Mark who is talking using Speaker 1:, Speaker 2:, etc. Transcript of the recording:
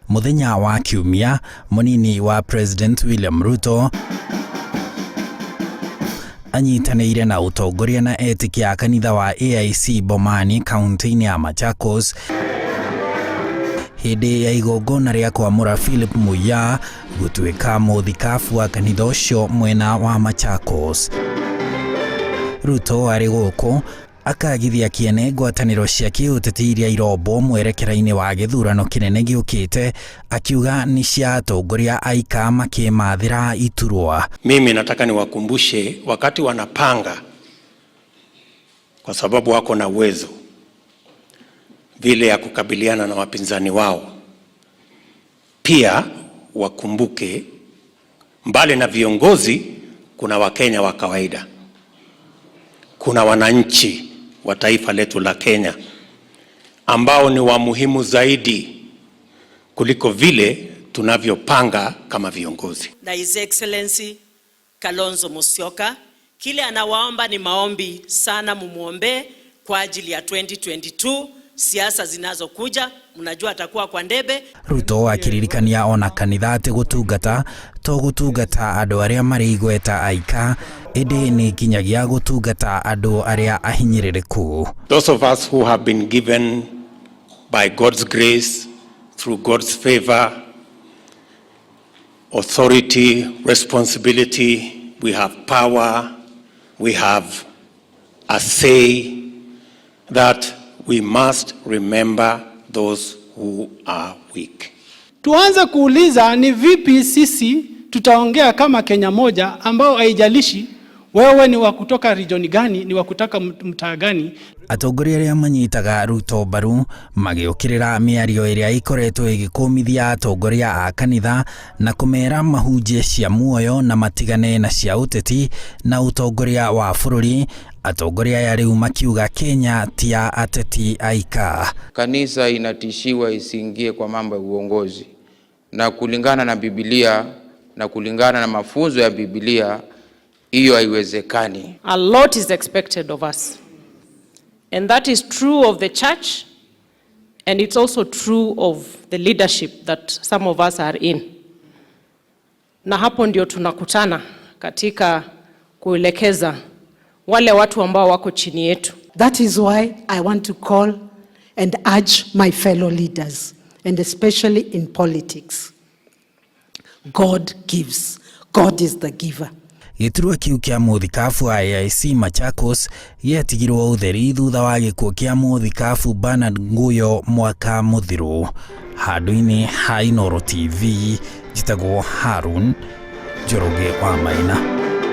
Speaker 1: Mũthenya wa Kiumia, mũnini wa President William Ruto anyitanĩire na ũtongoria na etĩkia a kanitha wa AIC Bomani kaunti-inĩ ya Machakos hĩndĩ ya igongona rĩa kwamũra Philip Muya gũtuĩka mũthikabu wa kanitha ũcio mwena wa Machakos. Ruto arĩ gũkũ akagithia kĩene ngwatanĩro cia kĩũteti iria irombwo mwerekera-inĩ wa gĩthurano kĩnene gĩũkĩte, akiuga nĩ cia atongoria aika makĩmathĩra iturwa.
Speaker 2: Mimi nataka niwakumbushe wakati wanapanga, kwa sababu wako na uwezo vile ya kukabiliana na wapinzani wao, pia wakumbuke mbali na viongozi, kuna Wakenya wa kawaida, kuna wananchi wa taifa letu la Kenya ambao ni wa muhimu zaidi kuliko vile tunavyopanga kama viongozi.
Speaker 3: Na His Excellency Kalonzo Musyoka, kile anawaomba ni maombi sana, mumuombee kwa ajili ya 2022 siasa zinazokuja, mnajua atakuwa kwa ndebe.
Speaker 1: Ruto akĩririkania ona kanitha atĩ gũtungata to gũtungata andũ arĩa marĩ igweta aika, ĩndĩ nĩ nginyagia gũtungata andũ arĩa ahinyĩrĩrĩku.
Speaker 2: Those of us who have been given by God's grace, through God's favor, authority, responsibility, we have power, we have a say, that we must remember those who are weak.
Speaker 4: Tuanze kuuliza ni vipi sisi tutaongea kama Kenya moja ambao haijalishi wewe ni wa kutoka region gani, ni wa kutoka mtaa gani.
Speaker 1: Atongoria arĩa manyitaga Ruto mbaru magĩũkĩrĩra mĩario ĩrĩa ĩkoretwo ĩgĩkũmithia atongoria a kanitha na kũmera mahunjie cia muoyo na matigane na cia ũteti na ũtongoria wa bũrũri. Atongoria aya rĩu makiuga Kenya ti ya ateti aika.
Speaker 5: Kanisa inatishiwa isiingie kwa mambo ya uongozi, na kulingana na Biblia na kulingana na mafunzo ya Biblia hiyo haiwezekani.
Speaker 6: A lot is expected of us. And that is true of the church, and it's also true of the leadership that some of us are in. Na hapo ndio tunakutana katika kuelekeza wale watu ambao wako chini yetu.
Speaker 7: That is why I want to call and urge my fellow leaders, and especially in politics. God gives. God is the giver.
Speaker 1: Gĩturwa kĩu kĩa mũthikabu wa AIC Machakos gĩatigirwo ũtheri thutha wa gĩkuũ kĩa mũthikabu Bernard Nguyo mwaka mũthiru. Handũ-inĩ ha Inooro TV, njĩtagwo Harun Njoroge wa Maina.